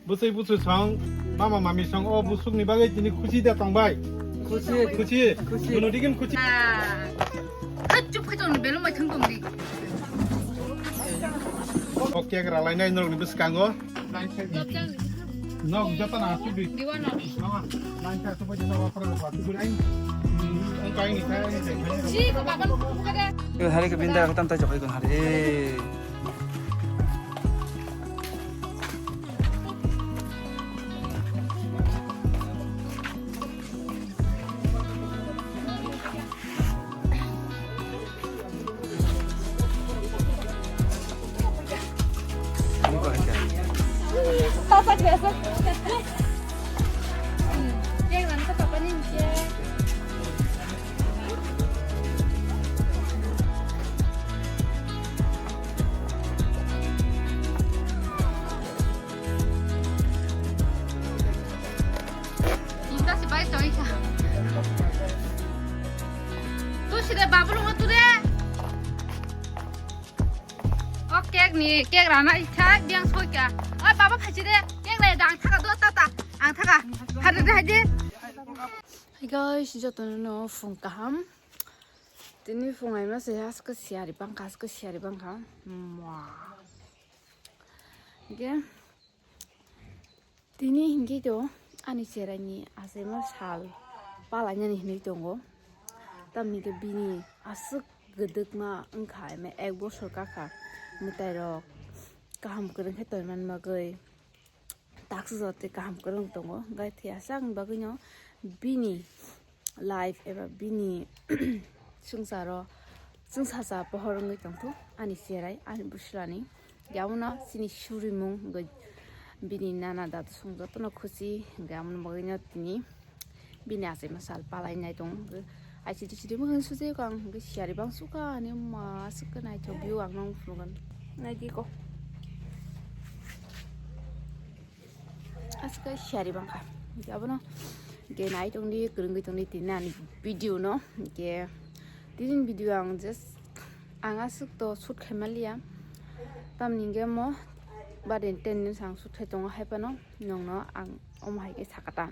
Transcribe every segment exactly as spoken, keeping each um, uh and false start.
Bwsai bwsai song, mama mami song, o busuk ni bagwi tini khusi da tong bai. Khusi. Khusi. Khusi. Duno digin khusi. Ah. Khachup khachup ni belum mai thang tong di. O cake ralai nai norok ni bwskango. Nok jota na asuk di. Diwa nok. Mama, nang ka asuk bai jota wa pura wa tu gurai. Ang kai ni kai ni kai. Si ko baba lu ko kada. Hari ke binda khatam ta jokai kon hari. Inta si bai choi kha. Tu si de babu lo tu de. O cake ni, cake rana i kha, biang soi kha. O baba phai si de, cake lai dang thaka do ta ta. Ang thaka. Hade de hade. Hi guys, jotono no phung kaham. Tini phung ai ma se asko siari bangkha, asko siari bangkha. Mwa. Ge. Tini hinwi to ani cheraini achaima sal palainani hinwi tongo. Tamni khe bini aswk gwdwkma wngkha, eme ek bosor kakha mwtairok kaham kwrwng khe tongna bagwi taksajak tei kaham kwrwng tongo. Hwnkhe thwiya sakni bagwino bini life eba bini swngcharo chwngsacha pohor wngwi tongthok ani cherai, ani bwslani. Yaono chini surimung wngwi bini nana dadu song jotono khusi, hwnkhe amoni bagwino tini bini achaima sal palai nai tongo. Hwnkhe ai chidi chidi mukhang sujui kha ang, hwnkhe siyari bang sukha ani ma swkhe naithok view ang nang phunukgwi naidi ko. Aske siyari bangkha. Abono ge nai tongdi, kwrwngwi tongdi tini ani video no. Ge tini video ang just ang aswk to shoot khai maliya. Tamni ge mo baden ten din sang shoot khai tongo hai phano nongno ang omo hai khe sakata.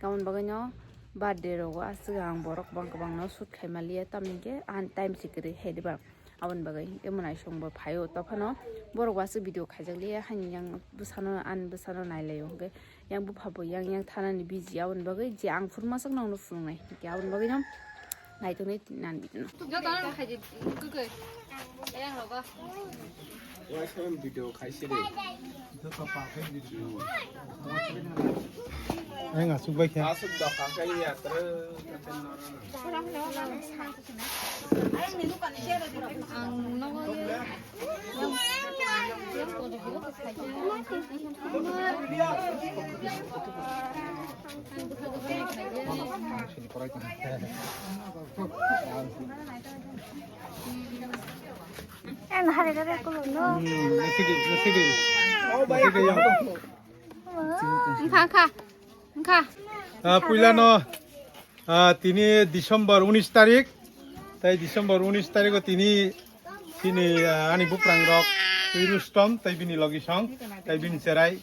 Tamoni bagwi no birthday rogo aswk ang borok bang kwbang no shoot khai maliya. Tamni ge ang time si kwrwi hai diba. Aboni bagwi hwnkhe mwnaisongbo phaio, tophano borok bo aswk video khaijak liya, haini yang bwsano, ani bwsano nailaio, hwnkhe yang bupha bo yang yang thanani busy, aboni bagwi je ang phuru masa nokno phunuknai, hwnkhe aboni bagwino naitokni nani video no. Jotono khaidi, kwkwi. Ayang rogo. Waisa video khaisiri. Ang aswk bai kha. Aswk doka khe yatra. Ang nogo ye. Ang hari dare kulo no. Hmm, nasi di, nasi di. Nasi di yang. Wngkha, wngkha, wngkha. Ah, puila no, ah, tini December unis tarik, tai December unis tariko tini, tini, ah, ani buprang rok twi Rustom, tai bini logi song, tai bini cherai,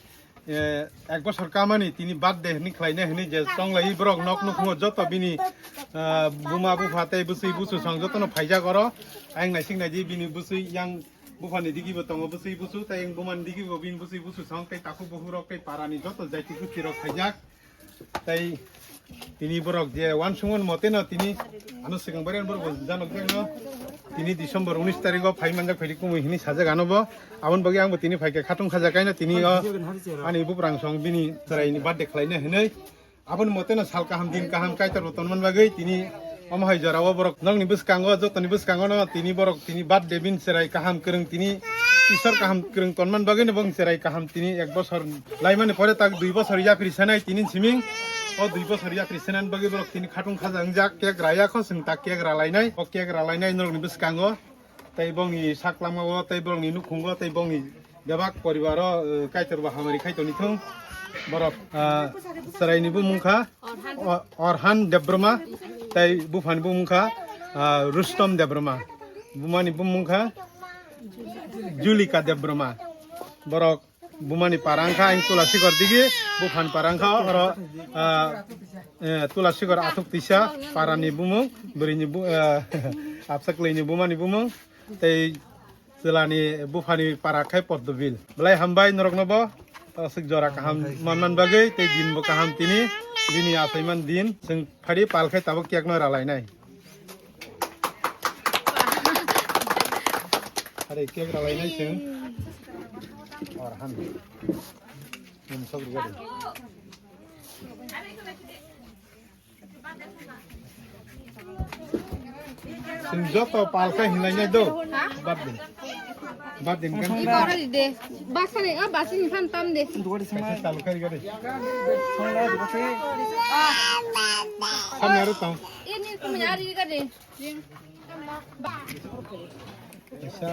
eh, ek bosor kamani tini birthday hwnwi khlainai hwnwi je chonglai borok nok nukhungo joto bini, ah, buma bupha tai bwswi busu song jotono phaijak oro, ayang naising naidi bini bwswi yang Buphani digi bo tongo bwswi busu, tei bumani digi bo bini bwswi busu song, tei takhuk bukhurok, tei parani joto jaiti gusti rok khaijak. Tei tini borok je wansukmani mote no tini ano swkang bariyan borok bo janok jakno tini December unis tariko phai manjak phaidi kumui hinwi sajak ano bo. Aboni bagwi ang bo tini phaikha khatung khajak kaino tini o ani buprang song bini chwraini birthday khlaina hinwi. Aboni mote no sal kaham din kaham Kaitor bo tonmani bagwi tini omo hai jora o borok nokni bwskango jotoni bwskango no tini borok tini birthday bini cherai kaham kwrwng tini Isor kaham kwrwng tonmani bagwi no bong cherai kaham tini ek bosor laimani pore tak dui bosor yakri sanai tini siming o dui bosor yakri sanani bagwi borok tini khatung khaja wngjak cake raya kho chwng tak cake ralainai o cake ralainai norokni bwskango. Tei bongni saklamao, tei borokni nukhungo, tei bongni bebak poribaro, eh, Kaitor bo hamari khai toni thung. Borok, ah, chwraini bumung kha O-, Orhan Debbarma, tei buphani bumung kha, ah, Rustom Debbarma. Bumani bumung kha Julika Debbarma. Borok Bumani para wngkha ang Tulasikor digi, buphani para wngkha oro, ah, eh, Tulasikor Athuk Tisa, parani bumung, bwrwini bu-, eh, Absaklaini bumani bumung, tei chwlani buphani para khai Poddobil. Belai hambai norokno bo, aswk jora kaham manman bagwi, tei din bo kaham tini, bini achaiman din, chwng phadi pal khai tabuk cake no ralainai. Are cake ralainai chwng. Or ham. Chwng joto pal khai hinlainai do. Bad din. Bad din kan. Ibo oro di de. Basani, ah, basani phan tam de. Kaisa talu khai gari. Samya ro tong. Ini kumya ri gari. Kaisa.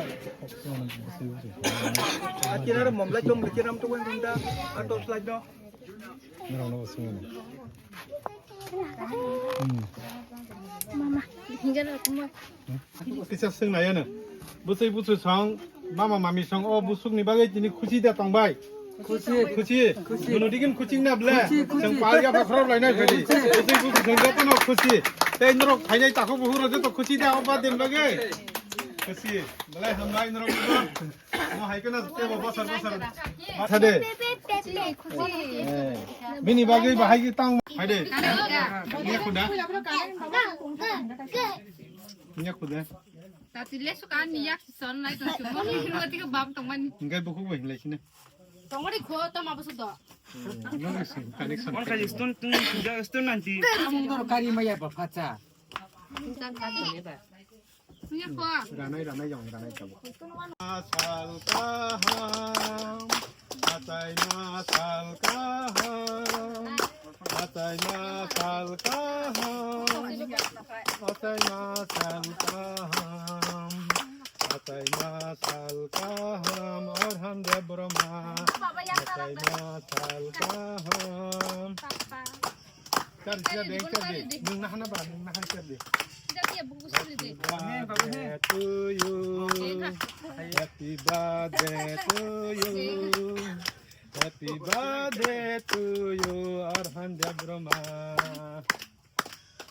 Akhirnya momlai tom likiram tu kan gunda. Atau slide no. Nang no sung. Hmm. Mama, hinjal aku mah. Kisa swng nai ano. Bwswi bwswi song, mama mami song, o busuk ni bagwi tini khusi da tong bai. Khusi. Khusi. Khusi. Bono digin khusi na ble. Khusi, khusi. Song pal ya ba khorok lai nai phadi. Khusi. Bwswi bwswi song joto no khusi. Tei norok phainai takhuk buhur joto khusi da o ba din bagwi. Khusi. Belai hambai norok. Mo hai kena tebo bosor bosor. Thade. Eh, bini bagwi bahai ki tang. Hai de. Nya khuda. Nya khuda. Tati lesu kan ni yak son lai to mo ni hiro ti ko bam tong mani. Ngai buku bo hinlai sini. Tong mani kho to ma bosu do. Nang sing connection. Mon ka stone tun stone nanti. Amung dor kari maya ba phacha. Ranai, ranai, yang ranai kabu. Asal kaham, atai masal kaham, atai masal kaham, atai masal kaham, atai masal kaham, Arhan Debbarma, atai masal kaham. Char, char de, char de. Nwng nahana ba, nwng nahana char de. Happy birthday to you. Happy birthday to you. Happy birthday to you, Arhan Debbarma.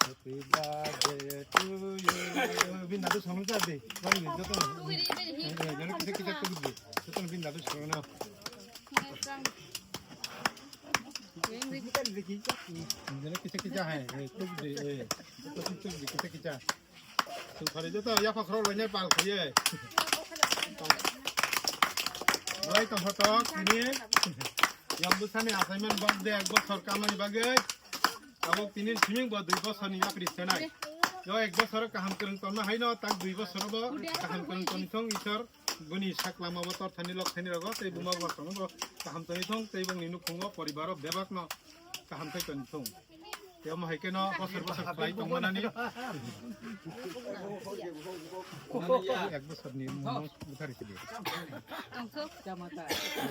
Happy birthday to you. Bin nadu song char de. Bang ni joto. Jono kisa kisa kudde. Joto bin nadu song na. Jene kisa kisa hai, eh, tuk de, eh, tuk de, tuk de, kisa kisa. Tuk khare joto yapha khoro loine pal khaye. Lai tong photo, tini. Yang busani assignment bak de, ek bosor kamani bagwi. Tabuk tini siming bo dui bosor ni yapri senai. Yo ek bosor kaham kwrwng tongna haino, tak dui bosor bo kaham kwrwng tongni thung Isor. Boni saklama bo torthani lokthani rogo tei buma bo kono bo kaham tongwi thung tei bongni nukhungo poribaro bebakno kaham khai tongwi thung. Tei omo hai kheno bosor bosor khlai tongmanani. Ek bosorni mung buthari sidi. Tongthok.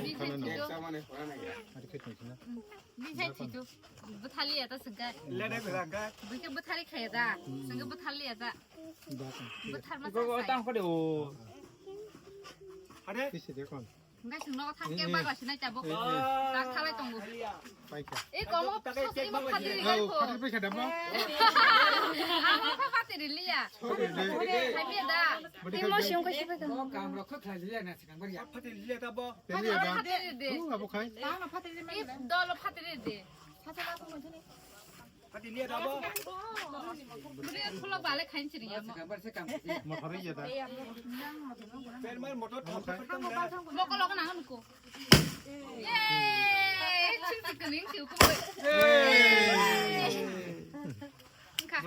Bisai thito. Ari khai tongthina. Bisai thito. Buthali ya ta sengka. Lene belangka. Bike buthali khaya da. Sengka buthali ya da. Buthar ma sa. Tang kode o. Hade. Kisi de kon. Ngai sing no thang ke ba ga sinai tabuk. Tak thalai tongo. Paikha. E komo sasai mo phatri gai ko. Phatri paikha da mo. Amo pha phatri liya. Hai me da. Imo sing ko sibe da. Kam rok khlai liya na sikang bari. Phatri liya da bo. Phatri liya da. Phatri de. Tu abo khai. Dolo phatri de. Phatri la ko mo thani. Phatiliya dabo. Bwrwi khulok bale khain siri ya mo. Motor iya da. Permar motor tham tham tham da. Mokol ko nang ko. Ye, chim chim kani chim ko.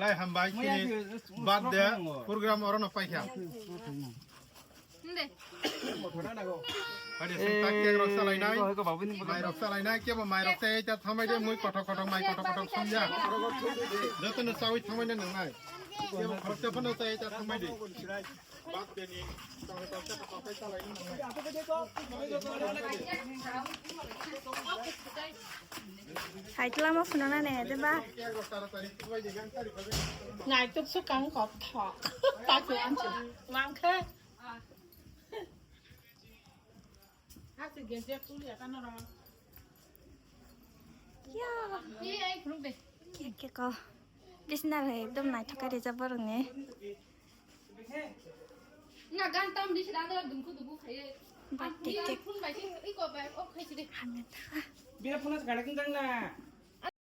Lai hambai kini birthday program oro no paikha. Inde. Hadi sing tak cake rok salainai. Mai rok salainai, kebo mai rok tei ta thamai de, mui kothok kothok mai kothok kothok songya. Joto no sawi thamai na nangnai. Kebo khoroksa phano tei ta thamai de. Bak de ni. Hai, tla mo phunana ne, de ba? Nai tuk su kang kop thok. Ta su an chu. Mang khe. Ya. Ke, ke ko. Bisna re ekdom naithok khe rijak borokni. Na gan tam di sida da dungku dubu khaye. Ba, tik, tik. Phone bai sing iko bai off khai sidi. Hamya thaka. Bira phone sa kana kin jang na.